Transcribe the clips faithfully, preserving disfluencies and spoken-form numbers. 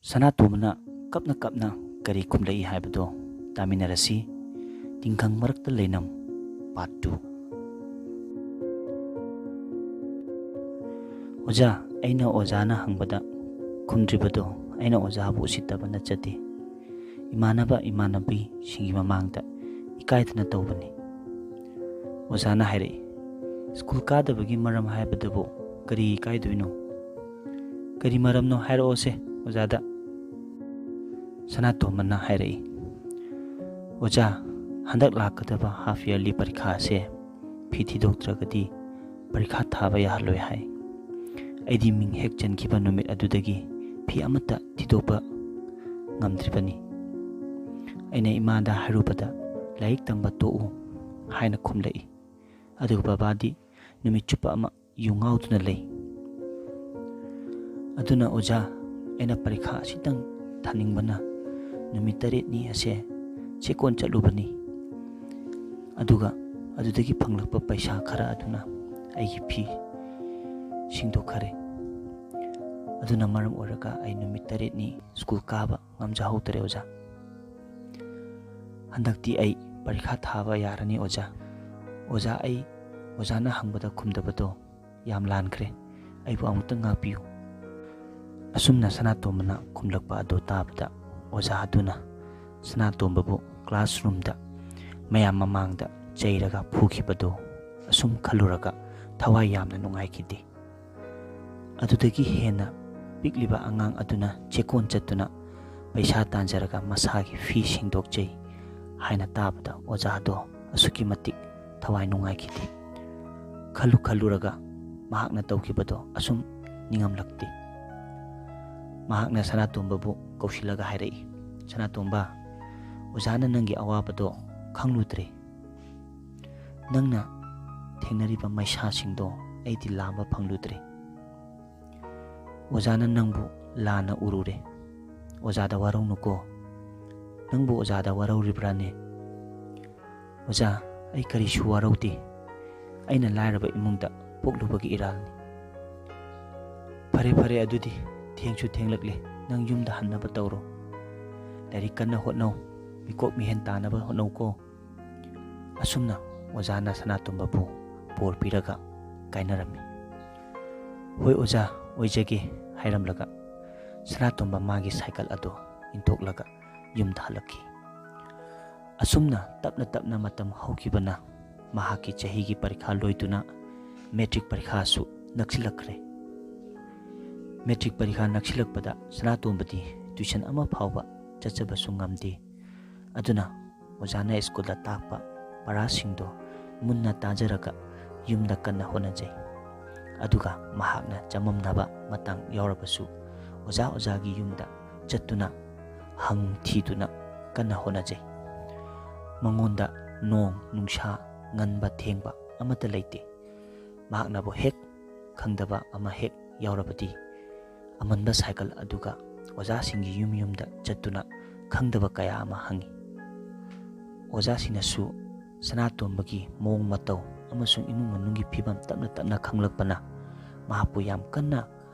ꯁꯅꯥꯇꯣꯝꯕꯅ ꯀꯞꯅ ꯀꯞꯅ ꯀꯔꯤ ꯈꯨꯝꯂꯛꯏ ꯍꯥꯏꯕꯗꯣ ꯇꯥꯃꯤꯟꯅꯔꯁꯤ꯫ ꯇꯤꯡꯈꯪ ꯃꯔꯛꯇ ꯂꯩꯅꯝ, part two꯫ "ꯑꯣꯖꯥ, ꯑꯩꯅ ꯑꯣꯖꯥꯅ ꯍꯪꯕꯗ ꯈꯨꯝꯗ꯭ꯔꯤꯕꯗꯣ ꯑꯩꯅ ꯑꯣꯖꯥꯕꯨ ꯎꯁꯤꯠꯇꯕ ꯅꯠꯆꯗꯦ꯫ ꯏꯃꯥꯟꯅꯕ ꯏꯃꯥꯟꯅꯕꯤꯁꯤꯡꯒꯤ ꯃꯃꯥꯡꯗ ꯏꯀꯥꯏꯗꯅ ꯇꯧꯕꯅꯤ꯫" ꯑꯣꯖꯥꯅ ꯍꯥꯏꯔꯛꯏ, "ꯁ꯭ꯀꯨꯜ ꯀꯥꯗꯕꯒꯤ ꯃꯔꯝ ꯍꯥꯏꯕꯗꯨꯕꯨ ꯀꯔꯤ ꯏꯀꯥꯏꯗꯣꯏꯅꯣ? ꯀꯔꯤ ꯃꯔꯝꯅꯣ ꯍꯥꯏꯔꯛꯑꯣꯁꯦ ꯑꯣꯖꯥꯗ꯫" ꯁꯅꯥꯇꯣꯝꯕꯅ ꯍꯥꯏꯔꯛꯏ, "ꯑꯣꯖꯥ, ꯍꯟꯗꯛ ꯂꯥꯛꯀꯗꯕ half yearly ꯄꯔꯤꯈꯥ ꯑꯁꯦ ꯐꯤ ꯊꯤꯗꯣꯛꯇ꯭ꯔꯒꯗꯤ ꯄꯔꯤꯈꯥ ꯊꯥꯕ ꯌꯥꯍꯜꯂꯣꯏ ꯍꯥꯏ꯫ ꯑꯩꯗꯤ ꯃꯤꯡ ꯍꯦꯛ ꯆꯟꯈꯤꯕ ꯅꯨꯃꯤꯠ ꯑꯗꯨꯗꯒꯤ ꯐꯤ ꯑꯃꯠꯇ ꯊꯤꯗꯣꯛꯄ ꯉꯝꯗ꯭ꯔꯤꯕꯅꯤ꯫ ꯑꯩꯅ ꯏꯃꯥꯗ ꯍꯥꯏꯔꯨꯕꯗ ꯂꯥꯏꯔꯤꯛ ꯇꯝꯕ ꯇꯣꯛꯎ ꯍꯥꯏꯅ ꯈꯨꯝꯂꯛꯏ꯫ ꯑꯗꯨꯒ ꯕꯕꯥꯗꯤ ꯅꯨꯃꯤꯠ ꯆꯨꯞꯄ ꯑꯃ ꯌꯨ ꯉꯥꯎꯗꯨꯅ ꯂꯩ꯫ ꯑꯗꯨꯅ ꯑꯣꯖꯥ, ꯑꯩꯅ ꯄꯔꯤꯈꯥ ꯑꯁꯤꯇꯪ ꯊꯥꯅꯤꯡꯕꯅ ꯅꯨꯃꯤꯠ ꯇꯔꯦꯠꯅꯤ ꯑꯁꯦ ꯆꯦꯛꯀꯣꯟ ꯆꯠꯂꯨꯕꯅꯤ꯫ ꯑꯗꯨꯒ ꯑꯗꯨꯗꯒꯤ ꯐꯪꯂꯛꯄ ꯄꯩꯁꯥ ꯈꯔ ꯑꯗꯨꯅ ꯑꯩꯒꯤ ꯐꯤ ꯁꯤꯡꯗꯣꯛꯈꯔꯦ꯫ ꯑꯗꯨꯅ ꯃꯔꯝ ꯑꯣꯏꯔꯒ ꯑꯩ ꯅꯨꯃꯤꯠ ꯇꯔꯦꯠꯅꯤ ꯁ꯭ꯀꯨꯜ ꯀꯥꯕ ꯉꯝꯖꯍꯧꯗꯔꯦ ꯑꯣꯖꯥ꯫ ꯍꯟꯗꯛꯇꯤ ꯑꯩ ꯄꯔꯤꯈꯥ ꯊꯥꯕ ꯌꯥꯔꯅꯤ ꯑꯣꯖꯥ꯫ ꯑꯣꯖꯥ, ꯑꯩ ꯑꯣꯖꯥꯅ ꯍꯪꯕꯗ ꯈꯨꯝꯗꯕꯗꯣ ꯌꯥꯝ ꯂꯥꯟꯈ꯭ꯔꯦ꯫ ꯑꯩꯕꯨ ꯑꯃꯨꯛꯇ ꯉꯥꯛꯄꯤꯌꯨ꯫" ꯑꯁꯨꯝꯅ ꯁꯅꯥꯇꯣꯝꯕꯅ ꯈꯨꯝꯂꯛꯄ ꯑꯗꯨ ꯇꯥꯕꯗ ꯑꯣꯖꯥ ꯑꯗꯨꯅ ꯁꯅꯥꯇꯣꯝꯕꯕꯨ classroomꯗ ꯃꯌꯥꯝ ꯃꯃꯥꯡꯗ ꯆꯩꯔꯒ ꯐꯨꯈꯤꯕꯗꯨ ꯑꯁꯨꯝ ꯈꯜꯂꯨꯔꯒ ꯊꯋꯥꯏ ꯌꯥꯝꯅ ꯅꯨꯡꯉꯥꯏꯈꯤꯗꯦ꯫ ꯑꯗꯨꯗꯒꯤ ꯍꯦꯟꯅ ꯄꯤꯛꯂꯤꯕ ꯑꯉꯥꯡ ꯑꯗꯨꯅ ꯆꯦꯛꯀꯣꯟ ꯆꯠꯇꯨꯅ ꯄꯩꯁꯥ ꯇꯥꯟꯖꯔꯒ ꯃꯁꯥꯒꯤ ꯐꯤ ꯁꯤꯡꯗꯣꯛꯆꯩ ꯍꯥꯏꯅ ꯇꯥꯕꯗ ꯑꯣꯖꯥꯗꯣ ꯑꯁꯨꯛꯀꯤ ꯃꯇꯤꯛ ꯊꯋꯥꯏ ꯅꯨꯡꯉꯥꯏꯈꯤꯗꯦ꯫ ꯈꯜꯂꯨ ꯈꯜꯂꯨꯔꯒ ꯃꯍꯥꯛꯅ ꯇꯧꯈꯤꯕꯗꯣ ꯑꯁꯨꯝ ꯅꯤꯡꯉꯝꯂꯛꯇꯦ꯫ ꯃꯍꯥꯛꯅ ꯁꯅꯥꯇꯣꯝꯕꯕꯨ ꯀꯧꯁꯤꯜꯂꯒ ꯍꯥꯏꯔꯛꯏ, "ꯁꯅꯥꯇꯣꯝꯕ, ꯑꯣꯖꯥꯅ ꯅꯪꯒꯤ ꯑꯋꯥꯕꯗꯣ ꯈꯪꯂꯨꯗ꯭ꯔꯦ꯫ ꯅꯪꯅ ꯊꯦꯡꯅꯔꯤꯕ ꯃꯩꯁꯥꯁꯤꯡꯗꯣ ꯑꯩꯗꯤ ꯂꯥꯝꯕ ꯐꯪꯂꯨꯗ꯭ꯔꯦ꯫ ꯑꯣꯖꯥꯅ ꯅꯪꯕꯨ ꯂꯥꯟꯅ ꯎꯔꯨꯔꯦ꯫ ꯑꯣꯖꯥꯗ ꯋꯥꯔꯧꯅꯨꯀꯣ꯫ ꯅꯪꯕꯨ ꯑꯣꯖꯥꯗ ꯋꯥꯔꯧꯔꯤꯕ꯭ꯔꯥꯅꯦ?" "ꯑꯣꯖꯥ, ꯑꯩ ꯀꯔꯤꯁꯨ ꯋꯥꯔꯧꯗꯦ꯫ ꯑꯩꯅ ꯂꯥꯏꯔꯕ ꯏꯃꯨꯡꯗ ꯄꯣꯛꯂꯨꯕꯒꯤ ꯏꯔꯥꯜꯅꯤ꯫" "ꯐꯔꯦ, ꯐꯔꯦ, ꯑꯗꯨꯗꯤ ꯊꯦꯡꯁꯨ ꯊꯦꯡꯂꯛꯂꯦ꯫ ꯅꯪ ꯌꯨꯝꯗ ꯍꯟꯅꯕ ꯇꯧꯔꯣ꯫ ꯂꯥꯏꯔꯤꯛ ꯀꯟꯅ ꯍꯣꯠꯅꯧ, ꯃꯤꯀꯣꯛ ꯃꯤꯍꯦꯟ ꯇꯥꯅꯕ ꯍꯣꯠꯅꯧꯀꯣ꯫ ꯑꯁꯨꯝꯅ ꯑꯣꯖꯥꯅ ꯁꯅꯥꯇꯣꯝꯕꯕꯨ ꯕꯣꯔ ꯄꯤꯔꯒ ꯀꯥꯏꯅꯔꯝꯃꯤ꯫ "ꯍꯣꯏ ꯑꯣꯖꯥ, ꯑꯣꯏꯖꯒꯦ" ꯍꯥꯏꯔꯝꯂꯒ ꯁꯅꯥꯇꯣꯝꯕ ꯃꯥꯒꯤ ꯁꯥꯏꯀꯜ ꯑꯗꯨ ꯏꯟꯊꯣꯛꯂꯒ ꯌꯨꯝꯗ ꯍꯜꯂꯛꯈꯤ꯫ ꯑꯁꯨꯝꯅ ꯇꯞꯅ ꯇꯞꯅ ꯃꯇꯝ ꯍꯧꯈꯤꯕꯅ ꯃꯍꯥꯛꯀꯤ ꯆꯍꯤꯒꯤ ꯄꯔꯤꯈꯥ ꯂꯣꯏꯗꯨꯅ ꯃꯦꯇ꯭ꯔꯤꯛ ꯄꯔꯤꯈꯥꯁꯨ ꯅꯛꯁꯤꯜꯂꯛꯈ꯭ꯔꯦ꯫ ꯃꯦꯇ꯭ꯔꯤꯛ ꯄꯔꯤꯈꯥ ꯅꯛꯁꯤꯜꯂꯛꯄꯗ ꯁꯅꯥꯇꯣꯝꯕꯗꯤ ꯇ꯭ꯌꯨꯁꯟ ꯑꯃ ꯐꯥꯎꯕ ꯆꯠꯆꯕꯁꯨ ꯉꯝꯗꯦ꯫ ꯑꯗꯨꯅ ꯑꯣꯖꯥꯅ ꯁ꯭ꯀꯨꯜꯗ ꯇꯥꯛꯄ ꯄꯔꯥꯁꯤꯡꯗꯣ ꯃꯨꯟꯅ ꯇꯥꯖꯔꯒ ꯌꯨꯝꯗ ꯀꯟꯅ ꯍꯣꯠꯅꯖꯩ꯫ ꯑꯗꯨꯒ ꯃꯍꯥꯛꯅ ꯆꯃꯝꯅꯕ ꯃꯇꯥꯡ ꯌꯥꯎꯔꯕꯁꯨ ꯑꯣꯖꯥ ꯑꯣꯖꯥꯒꯤ ꯌꯨꯝꯗ ꯆꯠꯇꯨꯅ ꯍꯪ ꯊꯤꯗꯨꯅ ꯀꯟꯅ ꯍꯣꯠꯅꯖꯩ꯫ ꯃꯉꯣꯟꯗ ꯅꯣꯡ ꯅꯨꯡꯁꯥ, ꯉꯟꯕ ꯊꯦꯡꯕ ꯑꯃꯠꯇ ꯂꯩꯇꯦ꯫ ꯃꯍꯥꯛꯅꯕꯨ ꯍꯦꯛ ꯈꯪꯗꯕ ꯑꯃ ꯍꯦꯛ ꯌꯥꯎꯔꯕꯗꯤ ꯑꯃꯟꯕ ꯁꯥꯏꯀꯜ ꯑꯗꯨꯒ ꯑꯣꯖꯥꯁꯤꯡꯒꯤ ꯌꯨꯝ ꯌꯨꯝꯗ ꯆꯠꯇꯨꯅ ꯈꯪꯗꯕ ꯀꯌꯥ ꯑꯃ ꯍꯪꯉꯤ꯫ ꯑꯣꯖꯥꯁꯤꯡꯅꯁꯨ ꯁꯅꯥꯇꯣꯝꯕꯒꯤ ꯃꯑꯣꯡ ꯃꯇꯧ ꯑꯃꯁꯨꯡ ꯏꯃꯨꯡ ꯃꯅꯨꯡꯒꯤ ꯐꯤꯕꯝ ꯇꯞꯅ ꯇꯞꯅ ꯈꯪꯂꯛꯄꯅ ꯃꯍꯥꯛꯄꯨ ꯌꯥꯝ ꯀꯟꯅ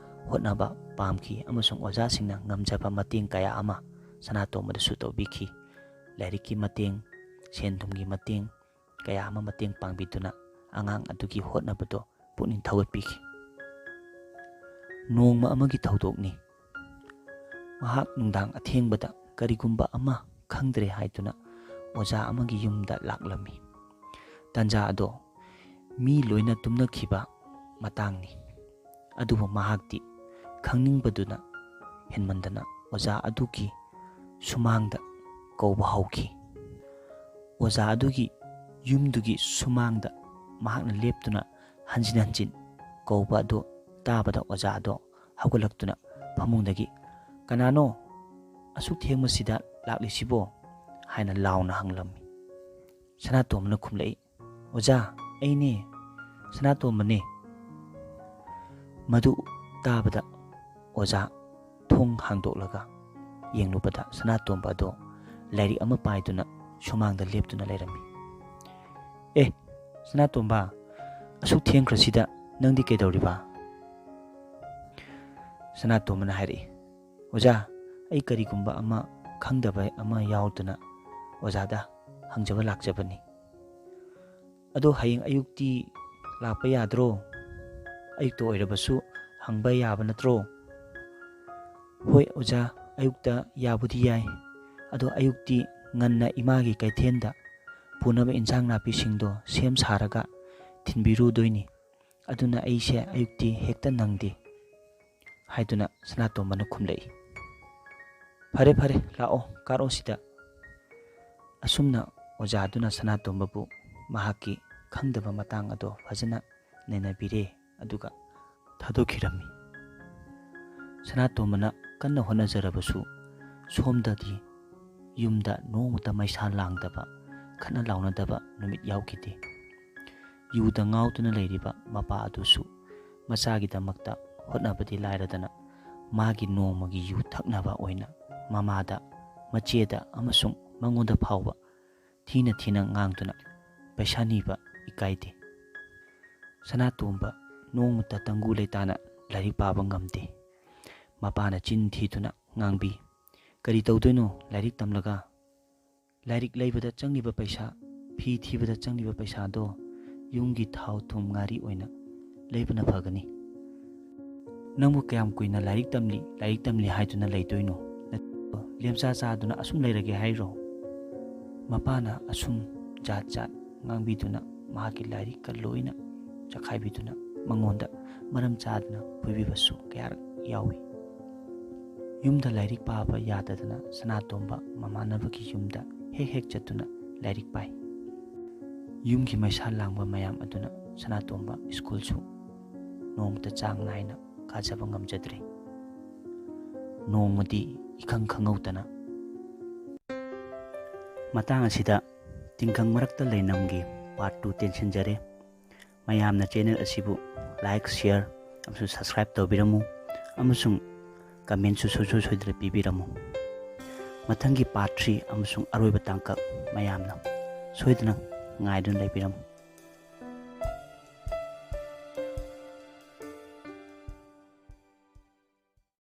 ꯍꯣꯠꯅꯕ ꯄꯥꯝꯈꯤ ꯑꯃꯁꯨꯡ ꯑꯣꯖꯥꯁꯤꯡꯅ ꯉꯝꯖꯕ ꯃꯇꯦꯡ ꯀꯌꯥ ꯑꯃ ꯁꯅꯥꯇꯣꯝꯕꯗꯁꯨ ꯇꯧꯕꯤꯈꯤ꯫ ꯂꯥꯏꯔꯤꯛꯀꯤ ꯃꯇꯦꯡ, ꯁꯦꯟ ꯊꯨꯝꯒꯤ ꯃꯇꯦꯡ ꯀꯌꯥ ꯑꯃ ꯃꯇꯦꯡ ꯄꯥꯡꯕꯤꯗꯨꯅ ꯑꯉꯥꯡ ꯑꯗꯨꯒꯤ ꯍꯣꯠꯅꯕꯗꯣ ꯄꯨꯛꯅꯤꯡ ꯊꯧꯒꯠꯄꯤꯈꯤ꯫ ꯅꯣꯡꯃ ꯑꯃꯒꯤ ꯊꯧꯗꯣꯛꯅꯤ꯫ ꯃꯍꯥꯛ ꯅꯨꯡꯗꯥꯡ ꯑꯊꯦꯡꯕꯗ ꯀꯔꯤꯒꯨꯝꯕ ꯑꯃ ꯈꯪꯗ꯭ꯔꯦ ꯍꯥꯏꯗꯨꯅ ꯑꯣꯖꯥ ꯑꯃꯒꯤ ꯌꯨꯝꯗ ꯂꯥꯛꯂꯝꯃꯤ꯫ ꯇꯟꯖꯥ ꯑꯗꯣ ꯃꯤ ꯂꯣꯏꯅ ꯇꯨꯝꯅꯈꯤꯕ ꯃꯇꯥꯡꯅꯤ꯫ ꯑꯗꯨꯕꯨ ꯃꯍꯥꯛꯇꯤ ꯈꯪꯅꯤꯡꯕꯗꯨꯅ ꯍꯦꯟꯃꯟꯗꯅ ꯑꯣꯖꯥ ꯑꯗꯨꯒꯤ ꯁꯨꯃꯥꯡꯗ ꯀꯧꯕ ꯍꯧꯈꯤ꯫ ꯑꯣꯖꯥ ꯑꯗꯨꯒꯤ ꯌꯨꯝꯗꯨꯒꯤ ꯁꯨꯃꯥꯡꯗ ꯃꯍꯥꯛꯅ ꯂꯦꯞꯇꯨꯅ ꯍꯟꯖꯤꯟ ꯍꯟꯖꯤꯟ ꯀꯧꯕ ꯑꯗꯨ ꯇꯥꯕꯗ ꯑꯣꯖꯥ ꯑꯗꯣ ꯍꯧꯒꯠꯂꯛꯇꯨꯅ ꯐꯃꯨꯡꯗꯒꯤ, "ꯀꯅꯥꯅꯣ ꯑꯁꯨꯛ ꯊꯦꯡꯕꯁꯤꯗ ꯂꯥꯛꯂꯤꯁꯤꯕꯣ?" ꯍꯥꯏꯅ ꯂꯥꯎꯅ ꯍꯪꯂꯝꯃꯤ꯫ ꯁꯅꯥꯇꯣꯝꯕꯅ ꯈꯨꯝꯂꯛꯏ, "ꯑꯣꯖꯥ, ꯑꯩꯅꯦ, ꯁꯅꯥꯇꯣꯝꯕꯅꯦ꯫" ꯃꯗꯨ ꯇꯥꯕꯗ ꯑꯣꯖꯥ ꯊꯣꯡ ꯍꯥꯡꯗꯣꯛꯂꯒ ꯌꯦꯡꯂꯨꯕꯗ ꯁꯅꯥꯇꯣꯝꯕ ꯑꯗꯣ ꯂꯥꯏꯔꯤꯛ ꯑꯃ ꯄꯥꯏꯗꯨꯅ ꯁꯨꯃꯥꯡꯗ ꯂꯦꯞꯇꯨꯅ ꯂꯩꯔꯝꯃꯤ꯫ "ꯑꯦ, ꯁꯅꯥꯇꯣꯝꯕ, ꯑꯁꯨꯛ ꯊꯦꯡꯈ꯭ꯔꯁꯤꯗ ꯅꯪꯗꯤ ꯀꯩꯗꯧꯔꯤꯕ?" ꯁꯅꯥꯇꯣꯝꯕꯅ ꯍꯥꯏꯔꯛꯏ, "ꯑꯣꯖꯥ, ꯑꯩ ꯀꯔꯤꯒꯨꯝꯕ ꯑꯃ ꯈꯪꯗꯕ ꯑꯃ ꯌꯥꯎꯗꯨꯅ ꯑꯣꯖꯥꯗ ꯍꯪꯖꯕ ꯂꯥꯛꯆꯕꯅꯤ꯫ ꯑꯗꯣ ꯍꯌꯦꯡ ꯑꯌꯨꯛꯇꯤ ꯂꯥꯛꯄ ꯌꯥꯗ꯭ꯔꯣ? ꯑꯌꯨꯛꯇ ꯑꯣꯏꯔꯕꯁꯨ ꯍꯪꯕ ꯌꯥꯕ ꯅꯠꯇ꯭ꯔꯣ?" "ꯍꯣꯏ ꯑꯣꯖꯥ, ꯑꯌꯨꯛꯇ ꯌꯥꯕꯨꯗꯤ ꯌꯥꯏ꯫ ꯑꯗꯣ ꯑꯌꯨꯛꯇꯤ ꯉꯟꯅ ꯏꯃꯥꯒꯤ ꯀꯩꯊꯦꯜꯗ ꯄꯨꯅꯕ ꯏꯟꯁꯥꯡ ꯅꯥꯄꯤꯁꯤꯡꯗꯣ ꯁꯦꯝ ꯁꯥꯔꯒ ꯊꯤꯟꯕꯤꯔꯨꯗꯣꯏꯅꯤ꯫ ꯑꯗꯨꯅ ꯑꯩꯁꯦ ꯑꯌꯨꯛꯇꯤ ꯍꯦꯛꯇ ꯅꯪꯗꯦ" ꯍꯥꯏꯗꯨꯅ ꯁꯅꯥꯇꯣꯝꯕꯅ ꯈꯨꯝꯂꯛꯏ꯫ "ꯐꯔꯦ ꯐꯔꯦ, ꯂꯥꯛꯑꯣ, ꯀꯥꯔꯛꯑꯣ ꯁꯤꯗ"꯫ ꯑꯁꯨꯝꯅ ꯑꯣꯖꯥꯗꯨꯅ ꯁꯅꯥꯇꯣꯝꯕꯕꯨ ꯃꯍꯥꯛꯀꯤ ꯈꯪꯗꯕ ꯃꯇꯥꯡ ꯑꯗꯣ ꯐꯖꯅ ꯅꯩꯅꯕꯤꯔꯦ, ꯑꯗꯨꯒ ꯊꯥꯗꯣꯛꯈꯤꯔꯝꯃꯤ꯫ ꯁꯅꯥꯇꯣꯝꯕꯅ ꯀꯟꯅ ꯍꯣꯠꯅꯖꯔꯕꯁꯨ ꯁꯣꯝꯗꯗꯤ ꯌꯨꯝꯗ ꯅꯣꯡꯃꯇ ꯃꯩꯁꯥ ꯂꯥꯡꯗꯕ, ꯈꯠꯅ ꯂꯥꯎꯅꯗꯕ ꯅꯨꯃꯤꯠ ꯌꯥꯎꯈꯤꯗꯦ꯫ ꯌꯨꯗ ꯉꯥꯎꯗꯨꯅ ꯂꯩꯔꯤꯕ ꯃꯄꯥ ꯑꯗꯨꯁꯨ ꯃꯆꯥꯒꯤꯗꯃꯛꯇ ꯍꯣꯠꯅꯕꯗꯤ ꯂꯥꯏꯔꯗꯅ, ꯃꯥꯒꯤ ꯅꯣꯡꯃꯒꯤ ꯌꯨ ꯊꯛꯅꯕ ꯑꯣꯏꯅ ꯃꯃꯥꯗ, ꯃꯆꯦꯗ ꯑꯃꯁꯨꯡ ꯃꯉꯣꯟꯗ ꯐꯥꯎꯕ ꯊꯤꯅ ꯊꯤꯅ ꯉꯥꯡꯗꯨꯅ ꯄꯩꯁꯥ ꯅꯤꯕ ꯏꯀꯥꯏꯗꯦ꯫ ꯁꯅꯥꯇꯣꯝꯕ ꯅꯣꯡꯃꯇ ꯇꯪꯒꯨ ꯂꯩꯇꯥꯅ ꯂꯥꯏꯔꯤꯛ ꯄꯥꯕ ꯉꯝꯗꯦ꯫ ꯃꯄꯥꯅ ꯆꯤꯟ ꯊꯤꯗꯨꯅ ꯉꯥꯡꯕꯤ, "ꯀꯔꯤ ꯇꯧꯗꯣꯏꯅꯣ ꯂꯥꯏꯔꯤꯛ ꯇꯝꯂꯒ? ꯂꯥꯏꯔꯤꯛ ꯂꯩꯕꯗ ꯆꯪꯂꯤꯕ ꯄꯩꯁꯥ, ꯐꯤ ꯊꯤꯕꯗ ꯆꯪꯂꯤꯕ ꯄꯩꯁꯥꯗꯣ ꯌꯨꯝꯒꯤ ꯊꯥꯎ ꯊꯨꯝ ꯉꯥꯔꯤ ꯑꯣꯏꯅ ꯂꯩꯕꯅ ꯐꯒꯅꯤ꯫ ꯅꯪꯕꯨ ꯀꯌꯥꯝ ꯀꯨꯏꯅ ꯂꯥꯏꯔꯤꯛ ꯇꯝꯂꯤ, ꯂꯥꯏꯔꯤꯛ ꯇꯝꯂꯤ ꯍꯥꯏꯗꯨꯅ ꯂꯩꯗꯣꯏꯅꯣ? ꯂꯦꯝꯆꯥ ꯆꯥꯗꯨꯅ ꯑꯁꯨꯝ ꯂꯩꯔꯒꯦ ꯍꯥꯏꯔꯣ?" ꯃꯄꯥꯅ ꯑꯁꯨꯝ ꯖꯥꯠ ꯖꯥꯠ ꯉꯥꯡꯕꯤꯗꯨꯅ ꯃꯍꯥꯛꯀꯤ ꯂꯥꯏꯔꯤꯛꯀ ꯂꯣꯏꯅ ꯆꯈꯥꯏꯕꯤꯗꯨꯅ ꯃꯉꯣꯟꯗ ꯃꯔꯝ ꯆꯥꯗꯅ ꯐꯨꯕꯤꯕꯁꯨ ꯀꯌꯥꯔꯛ ꯌꯥꯎꯏ꯫ ꯌꯨꯝꯗ ꯂꯥꯏꯔꯤꯛ ꯄꯥꯕ ꯌꯥꯗꯗꯅ ꯁꯅꯥꯇꯣꯝꯕ ꯃꯃꯥꯟꯅꯕꯒꯤ ꯌꯨꯝꯗ ꯍꯦꯛ ꯍꯦꯛ ꯆꯠꯇꯨꯅ ꯂꯥꯏꯔꯤꯛ ꯄꯥꯏ꯫ ꯌꯨꯝꯒꯤ ꯃꯩꯁꯥ ꯂꯥꯡꯕ ꯃꯌꯥꯝ ꯑꯗꯨꯅ ꯁꯅꯥꯇꯣꯝꯕ ꯁ꯭ꯀꯨꯜꯁꯨ ꯅꯣꯡꯃꯇ ꯆꯥꯡ ꯅꯥꯏꯅ ꯀꯥꯖꯕ ꯉꯝꯖꯗ꯭ꯔꯦ꯫ ꯅꯣꯡꯃꯗꯤ ꯏꯈꯪ ꯈꯪꯍꯧꯗꯅ꯫ ꯃꯇꯥꯡ ꯑꯁꯤꯗ ꯇꯤꯡꯈꯪ ꯃꯔꯛꯇ ꯂꯩꯅꯝꯒꯤ part two ꯇꯦꯟꯁꯤꯟꯖꯔꯦ꯫ ꯃꯌꯥꯝꯅ channel ꯑꯁꯤꯕꯨ like, share ꯑꯃꯁꯨꯡ subscribe ꯇꯧꯕꯤꯔꯝꯃꯨ, ꯑꯃꯁꯨꯡ commentꯁꯨ ꯁꯨꯡꯁꯣꯏ ꯁꯣꯏꯗꯅ ꯄꯤꯕꯤꯔꯝꯃꯨ꯫ ꯃꯊꯪꯒꯤ part three ꯑꯃꯁꯨꯡ ꯑꯔꯣꯏꯕ ꯇꯥꯡꯀꯛ ꯃꯌꯥꯝꯅ ꯁꯣꯏꯗꯅ ꯉꯥꯏꯗꯨꯅ ꯂꯩꯕꯤꯔꯝꯃꯨ꯫